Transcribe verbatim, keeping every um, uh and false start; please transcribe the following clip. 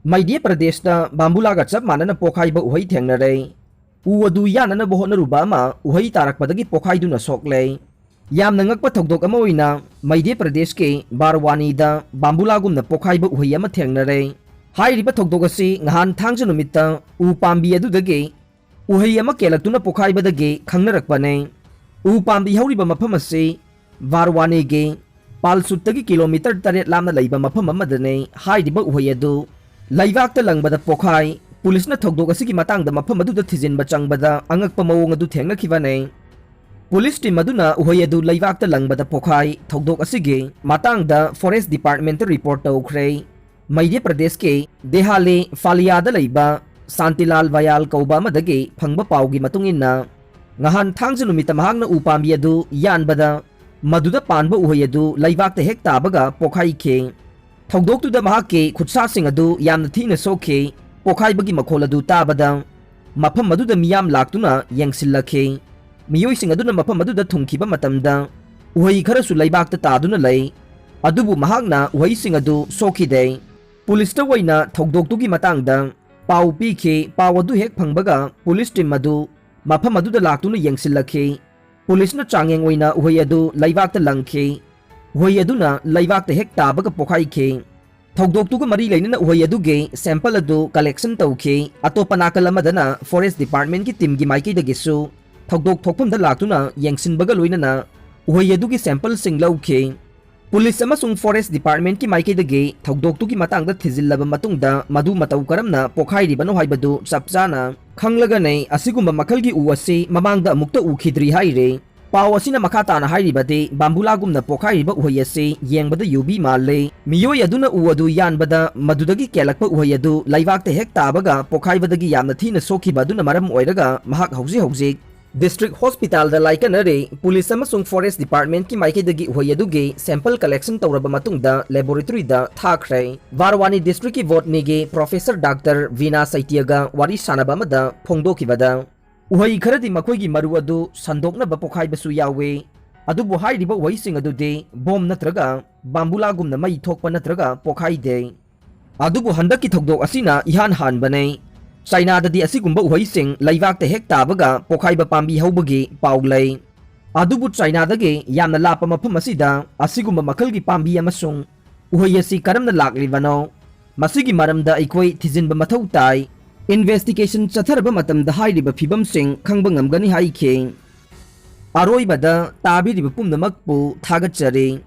ꯃꯩꯙ꯭ꯌ ꯄ꯭ꯔꯗꯦꯁꯇ ꯕꯥꯝꯕꯨꯂꯥꯒ ꯆꯞ ꯃꯥꯟꯅꯅ ꯄꯣꯈꯥꯏꯕ ꯎꯍꯩ ꯊꯦꯡꯅꯔꯦ꯫ ꯎ ꯑꯗꯨ ꯌꯥꯟꯅꯅꯕ ꯍꯣꯠꯅꯔꯨꯕ ꯑꯃ ꯎꯍꯩ ꯇꯥꯔꯛꯄꯗꯒꯤ ꯄꯣꯈꯥꯏꯗꯨꯅ ꯁꯣꯛꯂꯦ꯫ ꯌꯥꯝꯅ ꯉꯛꯄ ꯊꯧꯗꯣꯛ ꯑꯃ ꯑꯣꯏꯅ ꯃꯩꯙ꯭ꯌ ꯄ꯭ꯔꯗꯦꯁꯀꯤ ꯕꯥꯔꯋꯥꯅꯤꯗ ꯕꯥꯝꯕꯨꯂꯥꯒꯨꯝꯅ ꯄꯣꯈꯥꯏꯕ ꯎꯍꯩ ꯑꯃ ꯊꯦꯡꯅꯔꯦ꯫ ꯍꯥꯏꯔꯤꯕ ꯊꯧꯗꯣꯛ ꯑꯁꯤ ꯉꯍꯥꯟ ꯊꯥꯡꯖ ꯅꯨꯃꯤꯠꯇ ꯎ ꯄꯥꯝꯕꯤ ꯑꯗꯨꯗꯒꯤ ꯎꯍꯩ ꯑꯃ ꯀꯦꯜꯂꯛꯇꯨꯅ ꯄꯣꯈꯥꯏꯕꯗꯒꯤ ꯈꯪꯅꯔꯛꯄꯅꯦ꯫ ꯎ ꯄꯥꯝꯕꯤ ꯍꯧꯔꯤꯕ ꯃꯐꯝ ꯑꯁꯤ ꯕꯥꯔꯋꯥꯅꯤꯒꯤ ꯄꯥꯜꯁꯨꯠꯇꯒꯤ ꯀꯤꯂꯣꯃꯤꯇꯔ ꯇꯔꯦꯠ ꯂꯥꯞꯅ ꯂꯩꯕ ꯃꯐꯝ ꯑꯃꯗꯅꯦ꯫ ꯍꯥꯏꯔꯤꯕ ꯎꯍꯩ ꯑꯗꯨ ꯂꯩꯕꯥꯛꯇ ꯂꯪꯕꯗ ꯄꯣꯈꯥꯏ꯫ ꯄꯨꯂꯤꯁꯅ ꯊꯧꯗꯣꯛ ꯑꯁꯤꯒꯤ ꯃꯇꯥꯡꯗ ꯃꯐꯝ ꯑꯗꯨꯗ ꯊꯤꯖꯤꯟꯕ ꯆꯪꯕꯗ ꯑꯉꯛꯄ ꯃꯑꯣꯡ ꯑꯗꯨ ꯊꯦꯡꯅꯈꯤꯕꯅꯦ꯫ ꯄꯨꯂꯤꯁ ꯇꯤꯝ ꯑꯗꯨꯅ ꯎꯍꯩ ꯑꯗꯨ ꯂꯩꯕꯥꯛꯇ ꯂꯪꯕꯗ ꯄꯣꯈꯥꯏ꯫ ꯊꯧꯗꯣꯛ ꯑꯁꯤꯒꯤ ꯃꯇꯥꯡꯗ ꯐꯣꯔꯦꯁ ꯗꯤꯄꯥꯔꯠꯃꯦꯟꯇ ꯔꯤꯄꯣꯔꯠ ꯇꯧꯈ꯭ꯔꯦ꯫ ꯃꯩꯙ꯭ꯌ ꯄ꯭ꯔꯗꯦꯁꯀꯤ ꯗꯦꯍꯥꯂꯤ ꯐꯥꯂꯤꯌꯥꯗ ꯂꯩꯕ ꯁꯥꯟꯇꯤꯂꯥꯜ ꯕꯌꯥꯜ ꯀꯧꯕ ꯑꯃꯗꯒꯤ ꯐꯪꯕ ꯄꯥꯎꯒꯤ ꯃꯇꯨꯡ ꯏꯟꯅ, ꯉꯍꯥꯟ ꯊꯥꯡꯖ ꯅꯨꯃꯤꯠꯇ ꯃꯍꯥꯛꯅ ꯎ ꯄꯥꯝꯕꯤ ꯑꯗꯨ ꯌꯥꯟꯕꯗ, ꯃꯗꯨꯗ ꯄꯥꯟꯕ ꯎꯍꯩ ꯑꯗꯨ ꯂꯩꯕꯥꯛꯇ ꯍꯦꯛ ꯇꯥꯕꯒ ꯄꯣꯈꯥꯏꯈꯤ꯫ ꯊꯧꯗꯣꯛꯇꯨꯗ ꯃꯍꯥꯛꯀꯤ ꯈꯨꯠꯁꯥꯁꯤꯡ ꯑꯗꯨ ꯌꯥꯝꯅ ꯊꯤꯅ ꯁꯣꯛꯈꯤ꯫ ꯄꯣꯈꯥꯏꯕꯒꯤ ꯃꯈꯣꯜ ꯑꯗꯨ ꯇꯥꯕꯗ ꯃꯐꯝ ꯑꯗꯨꯗ ꯃꯤꯌꯥꯝ ꯂꯥꯛꯇꯨꯅ ꯌꯦꯡꯁꯤꯜꯂꯛꯈꯤ꯫ ꯃꯤꯑꯣꯏꯁꯤꯡ ꯑꯗꯨꯅ ꯃꯐꯝ ꯑꯗꯨꯗ ꯊꯨꯡꯈꯤꯕ ꯃꯇꯝꯗ ꯎꯍꯩ ꯈꯔꯁꯨ ꯂꯩꯕꯥꯛꯇ ꯇꯥꯗꯨꯅ ꯂꯩ꯫ ꯑꯗꯨꯕꯨ ꯃꯍꯥꯛꯅ ꯎꯍꯩꯁꯤꯡ ꯑꯗꯨ ꯁꯣꯛꯈꯤꯗꯦ꯫ ꯄꯨꯂꯤꯁꯇ ꯑꯣꯏꯅ ꯊꯧꯗꯣꯛꯇꯨꯒꯤ ꯃꯇꯥꯡꯗ ꯄꯥꯎ ꯄꯤꯈꯤ꯫ ꯄꯥꯎ ꯑꯗꯨ ꯍꯦꯛ ꯐꯪꯕꯒ ꯄꯨꯂꯤꯁ ꯇꯤꯝ ꯑꯗꯨ ꯃꯐꯝ ꯑꯗꯨꯗ ꯂꯥꯛꯇꯨꯅ ꯌꯦꯡꯁꯤꯜꯂꯛꯈꯤ꯫ ꯄꯨꯂꯤꯁꯅ ꯆꯥꯡꯌꯦꯡ ꯑꯣꯏꯅ ꯎꯍꯩ ꯑꯗꯨ ꯂꯩꯕꯥꯛꯇ ꯂꯪꯈꯤ꯫ ꯎꯍꯩ ꯑꯗꯨꯅ ꯂꯩꯕꯥꯛꯇ ꯍꯦꯛ ꯇꯥꯕꯒ ꯄꯣꯈꯥꯏꯈꯤ꯫ ꯊꯧꯗꯣꯛꯇꯨꯒ ꯃꯔꯤ ꯂꯩꯅꯅ ꯎꯍꯩ ꯑꯗꯨꯒꯤ ꯁꯦꯝꯄꯜ ꯑꯗꯨ ꯀꯂꯦꯛꯁꯟ ꯇꯧꯈꯤ꯫ ꯑꯇꯣꯞꯄ ꯅꯥꯀꯜ ꯑꯃꯗꯅ ꯐꯣꯔꯦꯁ ꯗꯤꯄꯥꯔꯠꯃꯦꯟꯒꯤ ꯇꯤꯝꯒꯤ ꯃꯥꯏꯀꯩꯗꯒꯤꯁꯨ ꯊꯧꯗꯣꯛ ꯊꯣꯛꯐꯝꯗ ꯂꯥꯛꯇꯨꯅ ꯌꯦꯡꯁꯤꯟꯕꯒ ꯂꯣꯏꯅꯅ ꯎꯍꯩ ꯑꯗꯨꯒꯤ ꯁꯦꯝꯄꯜꯁꯤꯡ ꯂꯧꯈꯤ꯫ ꯄꯨꯂꯤꯁ ꯑꯃꯁꯨꯡ ꯐꯣꯔꯦꯁ ꯗꯤꯄꯥꯔꯠꯃꯦꯟꯀꯤ ꯃꯥꯏꯀꯩꯗꯒꯤ ꯊꯧꯗꯣꯛꯇꯨꯒꯤ ꯃꯇꯥꯡꯗ ꯊꯤꯖꯤꯜꯂꯕ ꯃꯇꯨꯡꯗ ꯃꯗꯨ ꯃꯇꯧ ꯀꯔꯝꯅ ꯄꯣꯈꯥꯏꯔꯤꯕꯅꯣ ꯍꯥꯏꯕꯗꯨ ꯆꯞ ꯆꯥꯅ ꯈꯪꯂꯒꯅꯦ ꯑꯁꯤꯒꯨꯝꯕ ꯃꯈꯜꯒꯤ ꯎ ꯑꯁꯤ ꯃꯃꯥꯡꯗ ꯑꯃꯨꯛꯇ ꯎꯈꯤꯗ꯭ꯔꯤ ꯍꯥꯏꯔꯤ꯫ ꯄꯥꯎ ꯑꯁꯤꯅ ꯃꯈꯥ ꯇꯥꯅ ꯍꯥꯏꯔꯤꯕꯗꯤ, ꯕꯥꯝꯕꯨꯂꯥꯒꯨꯝꯅ ꯄꯣꯈꯥꯏꯔꯤꯕ ꯎꯍꯩ ꯑꯁꯤ ꯌꯦꯡꯕꯗ ꯌꯨꯕꯤ ꯃꯥꯜꯂꯤ꯫ ꯃꯤꯑꯣꯏ ꯑꯗꯨꯅ ꯎ ꯑꯗꯨ ꯌꯥꯟꯕꯗ ꯃꯗꯨꯗꯒꯤ ꯀꯦꯜꯂꯛꯄ ꯎꯍꯩ ꯑꯗꯨ ꯂꯩꯕꯥꯛꯇ ꯍꯦꯛ ꯇꯥꯕꯒ ꯄꯣꯈꯥꯏꯕꯗꯒꯤ ꯌꯥꯝꯅ ꯊꯤꯅ ꯁꯣꯛꯈꯤꯕ ꯑꯗꯨꯅ ꯃꯔꯝ ꯑꯣꯏꯔꯒ ꯃꯍꯥꯛ ꯍꯧꯖꯤꯛ ꯍꯧꯖꯤꯛ ꯗꯤꯁꯇ꯭ꯔꯤꯛ ꯍꯣꯁꯄꯤꯇꯥꯜꯗ ꯂꯥꯏꯀꯠꯅꯔꯤ꯫ ꯄꯨꯂꯤꯁ ꯑꯃꯁꯨꯡ ꯐꯣꯔꯦꯁ ꯗꯤꯄꯥꯔꯠꯃꯦꯟꯠꯀꯤ ꯃꯥꯏꯀꯩꯗꯒꯤ ꯎꯍꯩ ꯑꯗꯨꯒꯤ ꯁꯦꯝꯄꯜ ꯀꯂꯦꯛꯁꯟ ꯇꯧꯔꯕ ꯃꯇꯨꯡꯗ ꯂꯦꯕꯣꯔꯦꯇꯣꯔꯤꯗ ꯊꯥꯈ꯭ꯔꯦ꯫ ꯕꯥꯔꯋꯥꯅꯤ ꯗꯤꯁꯇ꯭ꯔꯤꯛꯀꯤ ꯕꯣꯇꯅꯤꯒꯤ ꯄ꯭ꯔꯣꯐꯦꯁꯔ ꯗꯥꯛꯇꯔ ꯚꯤꯅꯥ ꯁꯩꯇꯤꯌꯥꯒ ꯋꯥꯔꯤ ꯁꯥꯟꯅꯕ ꯑꯃꯗ ꯐꯣꯡꯗꯣꯛꯈꯤꯕꯗ, ꯎꯍꯩ ꯈꯔꯗꯤ ꯃꯈꯣꯏꯒꯤ ꯃꯔꯨ ꯑꯗꯨ ꯁꯟꯗꯣꯛꯅꯕ ꯄꯣꯈꯥꯏꯕꯁꯨ ꯌꯥꯎꯏ, ꯑꯗꯨꯕꯨ ꯍꯥꯏꯔꯤꯕ ꯎꯍꯩꯁꯤꯡ ꯑꯗꯨꯗꯤ ꯕꯣꯝ ꯅꯠꯇ꯭ꯔꯒ ꯕꯥꯝꯕꯨꯂꯥꯒꯨꯝꯅ ꯃꯩ ꯊꯣꯛꯄ ꯅꯠꯇ꯭ꯔꯒ ꯄꯣꯈꯥꯏꯗꯦ꯫ ꯑꯗꯨꯕꯨ ꯍꯟꯗꯛꯀꯤ ꯊꯧꯗꯣꯛ ꯑꯁꯤꯅ ꯏꯍꯥꯟ ꯍꯥꯟꯕꯅꯤ꯫ ꯆꯥꯏꯅꯥꯗꯗꯤ ꯑꯁꯤꯒꯨꯝꯕ ꯎꯍꯩꯁꯤꯡ ꯂꯩꯕꯥꯛꯇ ꯍꯦꯛ ꯇꯥꯕꯒ ꯄꯣꯈꯥꯏꯕ ꯄꯥꯝꯕꯤ ꯍꯧꯕꯒꯤ ꯄꯥꯎ ꯂꯩ꯫ ꯑꯗꯨꯕꯨ ꯆꯥꯏꯅꯥꯗꯒꯤ ꯌꯥꯝꯅ ꯂꯥꯞꯄ ꯃꯐꯝ ꯑꯁꯤꯗ ꯑꯁꯤꯒꯨꯝꯕ ꯃꯈꯜꯒꯤ ꯄꯥꯝꯕꯤ ꯑꯃꯁꯨꯡ ꯎꯍꯩ ꯑꯁꯤ ꯀꯔꯝꯅ ꯂꯥꯛꯂꯤꯕꯅꯣ? ꯃꯁꯤꯒꯤ ꯃꯔꯝꯗ ꯑꯩꯈꯣꯏ ꯊꯤꯖꯤꯟꯕ ꯃꯊꯧ ꯇꯥꯏ꯫ Investigation ꯆꯠꯊꯔꯕ ꯃꯇꯝꯗ ꯍꯥꯏꯔꯤꯕ ꯐꯤꯕꯝꯁꯤꯡ ꯈꯪꯕ ꯉꯝꯒꯅꯤ ꯍꯥꯏꯈꯤ꯫ ꯑꯔꯣꯏꯕꯗ ꯇꯥꯕꯤꯔꯤꯕ ꯄꯨꯝꯅꯃꯛꯄꯨ ꯊꯥꯒꯠꯆꯔꯤ꯫